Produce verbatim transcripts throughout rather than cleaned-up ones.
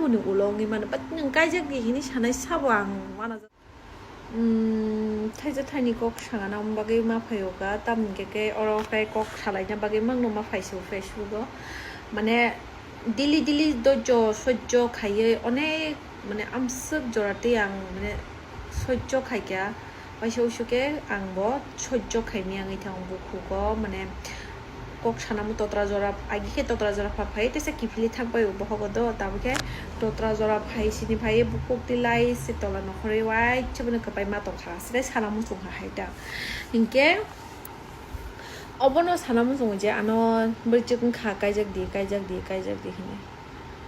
Ni ulo wngwi mano, but nwng kaijak di hini sanai sabo ang uanajak. Umm, thaisa thaini kok sana bagwi ma phaio ka, tamni khe khe oro khe kok salaina bagwi mangno ma phaisio Facebook o. Mane, daily daily dojo sojjo khaiwi onek, mane, amswk jora tei ang, mane, sojjo khaikha. Waisa usu khe ang bo sojjo khaimya wngwi thango bukhugo, mane, kok sanamo totra jora, agi khe totra jora pha phai, teisa kiphilwi thang pai o bohogo do, tamo khe totra jora phai sini phai bukhuk tei lai se tola nokhorwi waisa bono kwpai ma tongkha, aswk khe sana muchung kha hai ta. Hinkhe obono sana muchungo je ano bwrwi chwk wngkha, kaijak di, kaijak di, kaijak di hinwi.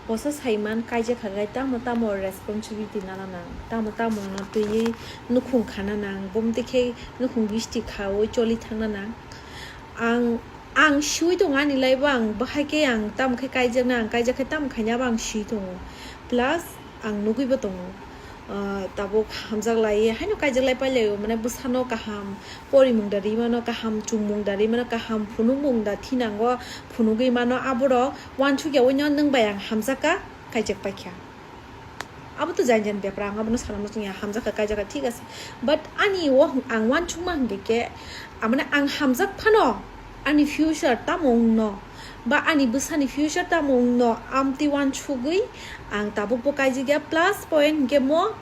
Bosa saiman kaijak kha gai tamo tamo responsibility nana nang, tamo tamo no twiwi nukhung khana nang, bumtwi khe nukhung bisti khaui choli thangna nang. Ang, ang siui tongo ani life o, ang bahai khe ang tamo khe kaijakna, ang kaijak khe tamo khaina abo ang siui tongo. Plus ang nugui bo tongo. Ah, tabuk hamjak lai, haino kaijak lai pai lai o, mane bwsano kaham porimung da ri mano, kaham chumung da ri mano, kaham phunukmung da thinango phunugui mano, aborok uansuk ya, oino nwng bai ang hamjak kha, kaijak pai kha. Abo to jani jani bepar, ang abono sana muchung ya, hamjak kha, kaijak kha, thik ase. But ani o ang uansukma hingke khe, amane ang hamjak phano, ani future tamo wngno, ba ani bwsani future tamo wngno, amtwi uansugui ang tabuk bo kaijak ya. Plus point hingke mo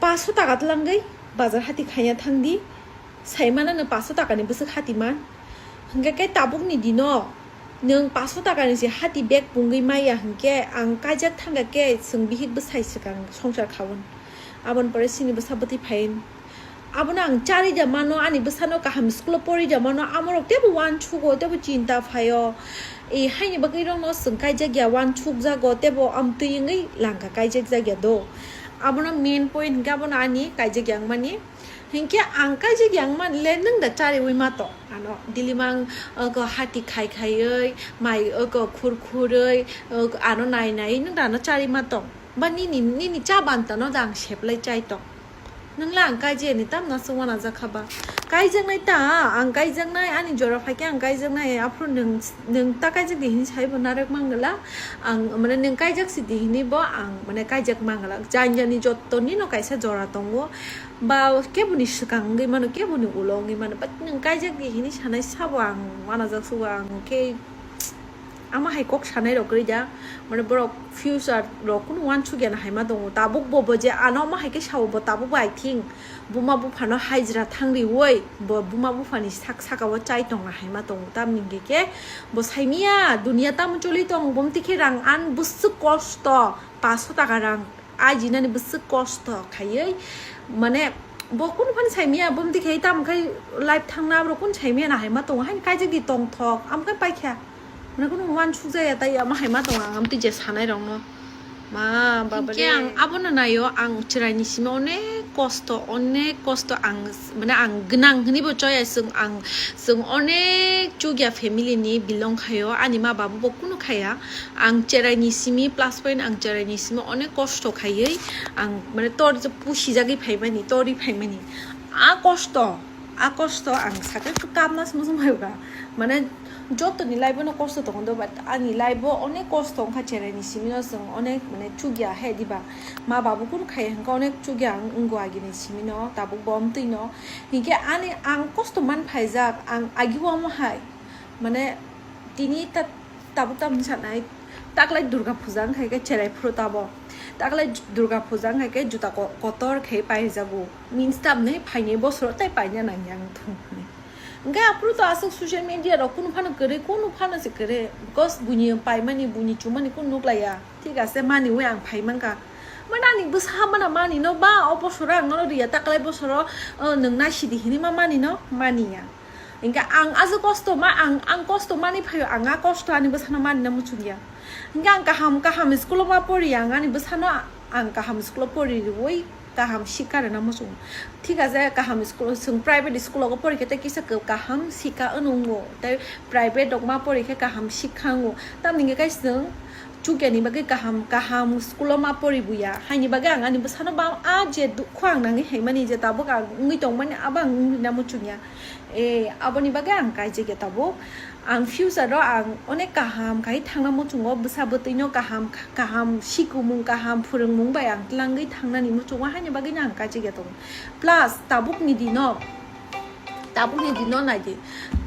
paso taka twlangwi bazar hati khaina thangdi, saimano no paso takani bwswk hati man. Hingke khe tabukni dino nwng paso takani se hati bag pungwi maya hingke ang kaijak thangkha khe chwng bihik bwsai swkang songsar khaun. Aboni pore chini bwsa bwtwi phain. Abono ang charwi da mano, ani bwsano kaham school o porwi da mano, amorok teibo uansugo, teibo chinta phaio. E, haini bagwi rokno chwng kaijak ya, uansukjago, teibo amtwi wngwi langkha, kaijak jak ya do. Abono main point hingke abono ani kaijak ya wngmani. Hingke ang kaijak ya wngmani le nwng da chariwi ma tong. Ano, dilimang, oko hati khai khaiwi, mai oko khur khurwi, oko ano nai nai nwng da ano chari ma tong. Ba nini, nini cha banta no da ang seplai chai tong. Nwng le ang kaijak ni tamna se uanajak kha ba. Kaijaknai ta, ang kaijaknai, ani jora phaikhe ang kaijaknai, aphuru nwng, nwng ta kaijak di hinwi saibo narwk mangla. Ang, mane, nwng kaijak si di hinwi bo ang, mane, kaijak mangla. Jani jani jottoni no kaisa jora tongo. Ba keboni swkang wngwi mano, keboni ulo wngwi mano. But nwng kaijak di hinwi sanai sabo ang uanajak sugo, ang khe Ama hai kok sanai rok kwrwi da, mane borok future rok kunu uansuk ya na hai ma tongo. Tabuk bo, bo je ano ama hai khe sao, bo tabuk bo I think buma bupha no hajra thang riwi bo buma bupha ni sak saka o chai tong na hai ma tongo. Tamni hingke khe bo sai miya duniya tamo choli tong, bo mtwi khe rang an bwswk kosto, paso taka rang ajinani bwswk kosto khaiwi, mane, bo kunu phano sai miya, bo mtwi khe tamo khe life thangna aborok kunu sai miya na hai ma tongo, haini kaijak di tongthok, amo khe paikha, mane, kunu uansuk jaya, tai ama hai ma tongo, ang amtwi je sanai rokno, ma, babare. Hinkhe ang abono naio, ang chwraini simi onek kosto, onek kosto ang, mane, ang gwnang hinwi bo choya, chwng ang, chwng onek chukya family ni belong khaio, ani ma babu bo kunu khaya. Ang cheraini simi, plus point, ang cheraini simi onek kosto khaiwi ang, mane, tor je pusijagwi phaimani, torwi phaimani. A kosto, a kosto ang sakhe kapna se muchung phaikha. Mane, jotoni life o no kosto tongo do, but ani life o onek kosto wngkha cheraini simi no chwng onek, mane, chukya he diba. Ma babu kunu khai hwnkha onek chukya ang wngo agini simi no, tabuk bo amtwi no. Hinkhe ani ang kosto man phaijak, ang agi o omo hai. Mane, tini ta-, tabuk tamni sanai, taklai Durga Puja wngkha khe cherai phuru tabo. Taklai Durga Puja wngkha khe juta ko-, kotor khe paijago. Means tamni phaini bosoro tai paina nangya ang thung hwnwi. Hwnkhe aphuru to aswk social media rok kunu phano kwrwi, kunu phano se kwrwi. Because buini paimani, buini chumani kunu nuklaiya. Thik ase, maniwi ang phai mankha. Mane ani bwsa mana mani no ba, o bosoro ang nono riya, taklai bosoro, o, nwng naisidi hinwi ma mani no, maniya. Hinkhe ang ajo kosto ma, ang, ang kosto manwi phaio, ang a kosto ani bwsano manina muchungya. Hinkhe ang kaham, kaham school o ma poriya, ang ani bwsano ang kaham school o pori riwi kaham sikha rwna muchungo. Thik ase, kaham school o, chwng private school o porikhe tei kisa kaham sikha wno wngo, tei private rok ma porikhe kaham sikha wngo. Tamni hwnkhe khe chwng chukyani bagwi kaham, kaham school o ma poribuya. Haini bagwi ang ani bwsano ba a je dukhu ang nangwi haimani je tabuk ang wngwi tongmani abo ang wngwina muchungya. E, aboni bagwi ang kaijagya tabuk. Ang future o ang onek kaham khai thangna muchungo, bwsa bwtwi no kaham kaham sikumung kaham phwrwngmung bai ang tlangwi thangnani muchungo, haini bagwi no ang kaijak ya tongo. Plus tabuk ni dino tabuk ni dino nai di,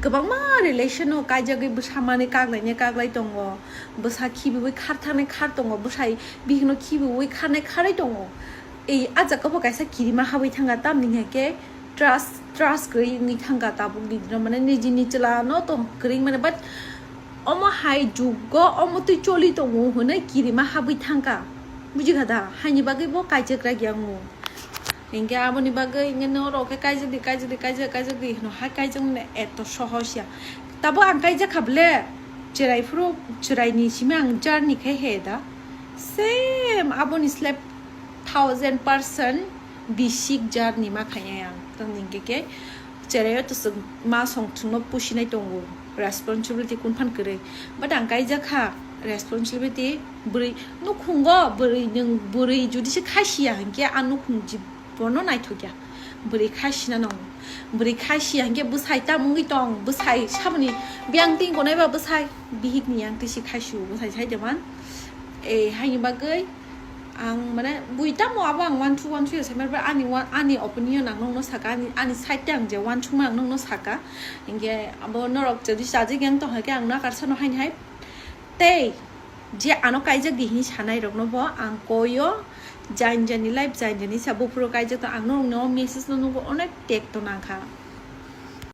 kwbangma relation no kaijagwi bwsa mani kaglai ne kaglai tongo, bwsa khibiwi khar thani khar tongo, bwsai bihik no khibiwi kharnai kharwi tongo. Ei a jaga bo kaisa kirima habwi thangkha, tamni hwnkhe trust trust kwrwi wngwi thangkha tabuk ni dino, mane nijini chwla no tong kwrwi mane, but omo hai jugo omo twi choli tongo hwnwi kirima habwi thangkha, bujikha da? Haini bagwi bo kaijak ragya wngo. Hinkhe aboni bagwi hinkhe norok khe kaijak di, kaijak di, kaijak, kaijak di hwno, hai kaijak mane eto sohos ya. Tabo ang kaijak kha ble, chwrai phuru chwraini simi ang journey khai he da. Same aboni slep thousand percent bisik journey ma khai ang. Tong hinkhe khe chwraio to swk ma song chwngno pusinai tongo. Responsibility kun phan kwrwi. But ang kaijak kha responsibility bwrwi nukhungo, bwrwi nwng bwrwi judi se khaisiya hinkhe a nukhung jib- bono naithokya. Bwrwi khaisina nango. Bwrwi khaisiya hinkhe bwsai tam wngwi tong, bwsai saboni biyang twi gonaiba bwsai bihikni yang twi si khaisio bwsai sai de man. E haini bagwi ang mane bui tamo abo ang uansuk uansuk ya saimar ba ani uan-, ani opinion ang nokno saka, ani, ani side te ang je uansukma ang nokno saka. Hinkhe abo norok jodi chajak yang tong hai khe ang nakarsano haini hai. Tei je ano kaijak di hini sanai rokno bo ang koyo, jain jani life jain jani sa buphuru kaijak tong, ang norokno message no nugo onek tek to nangkha.